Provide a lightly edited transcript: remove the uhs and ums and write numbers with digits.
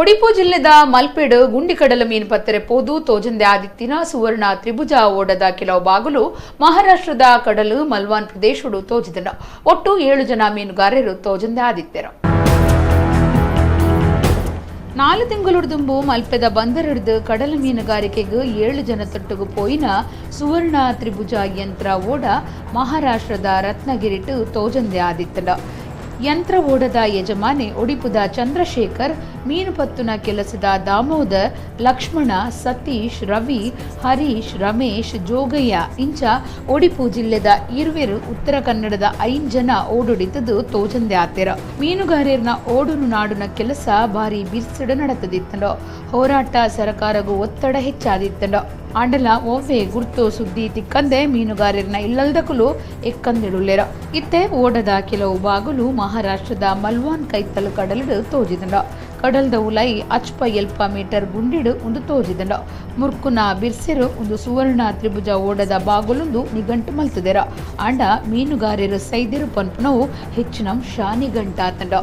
ಒಡಿಪು ಜಿಲ್ಲೆದ ಮಲ್ಪೆಡ್ ಗುಂಡಿಕಡಲ ಮೀನು ಪತ್ತರೆ ಪೋದು ತೋಜಂದೆ ಆದಿತ್ತಿನ ಸುವರ್ಣ ತ್ರಿಭುಜ ಓಡದ ಕೆಲವು ಬಾಗುಲು ಮಹಾರಾಷ್ಟ್ರದ ಕಡಲು ಮಲ್ವಾನ್ ಪ್ರದೇಶಡು ತೋಜಿದನು. ಒಟ್ಟು 7 ಜನ ಮೀನುಗಾರರು ತೋಜಂದೆ ಆದಿತ್ತೆರು. 4 ತಿಂಗಳುಡ್ದುಂಬು ಮಲ್ಪೆದ ಬಂದರಿಡ್ದು ಕಡಲ ಮೀನುಗಾರಿಕೆಗೆ 7 ಜನ ತೊಟ್ಟುಗು ಪೋಯಿನ ಸುವರ್ಣ ತ್ರಿಭುಜ ಯಂತ್ರ ಓಡ ಮಹಾರಾಷ್ಟ್ರದ ರತ್ನಗಿರಿಟು ತೋಜಂದೆ ಆದಿತ್ತಂಡ. ಯಂತ್ರ ಓಡದ ಯಜಮಾನೆ ಒಡಿಪುದ ಚಂದ್ರಶೇಖರ್, ಮೀನು ಪತ್ತುನ ಕೆಲಸದ ದಾಮೋದರ್, ಲಕ್ಷ್ಮಣ, ಸತೀಶ್, ರವಿ, ಹರೀಶ್, ರಮೇಶ್, ಜೋಗಯ್ಯ ಇಂಚ ಒಡಿಪು ಜಿಲ್ಲೆದ ಇರುವೆರು ಉತ್ತರ ಕನ್ನಡದ 5 ಜನ ಓಡೊಡಿತದು ತೋಜಂದೆ ಆತೆರ. ಮೀನುಗಾರರ್ನ ಓಡುನು ನಾಡುನ ಕೆಲಸ ಭಾರಿ ಬಿರ್ಸಿಡ ನಡತದಿತ್ತಂಡೋ. ಹೋರಾಟ ಸರಕಾರಗೂ ಒತ್ತಡ ಹೆಚ್ಚಾದಿತ್ತಂಡೋ. ಆಂಡಲ ಒವ್ವೆ ಗುರ್ತು ಸುದ್ದಿ ತಿಕ್ಕಂದೆ ಮೀನುಗಾರರ್ನ ಇಲ್ಲಲ್ದಕುಲು ಎಕ್ಕಂದಿಡುಲ್ಲೆರ. ಇತ್ತೆ ಓಡದ ಕೆಲವು ಬಾಗುಲು ಮಹಾರಾಷ್ಟ್ರದ ಮಲ್ವಾನ್ ಕೈತಲು ಕಡಲಿಡು ತೋಜಿದಂಡ. ಕಡಲ್ದ ಉಲೈ ಅಚ್ಪ ಎಲ್ಪ ಮೀಟರ್ ಗುಂಡಿಡು ಒಂದು ತೋಜಿದಂಡ. ಮುರ್ಕುನ ಬಿರ್ಸಿರು ಒಂದು ಸುವರ್ಣ ತ್ರಿಭುಜ ಓಡದ ಬಾಗುಲೊಂದು ನಿಗಂಟು ಮಲ್ತದೆರ. ಆಂಡ ಮೀನುಗಾರರು ಸೈದಿರು ಪನ್ಪುನವು ಹೆಚ್ಚಿನ ಅಂಶ ನಿಗಂಟಾತಂಡ.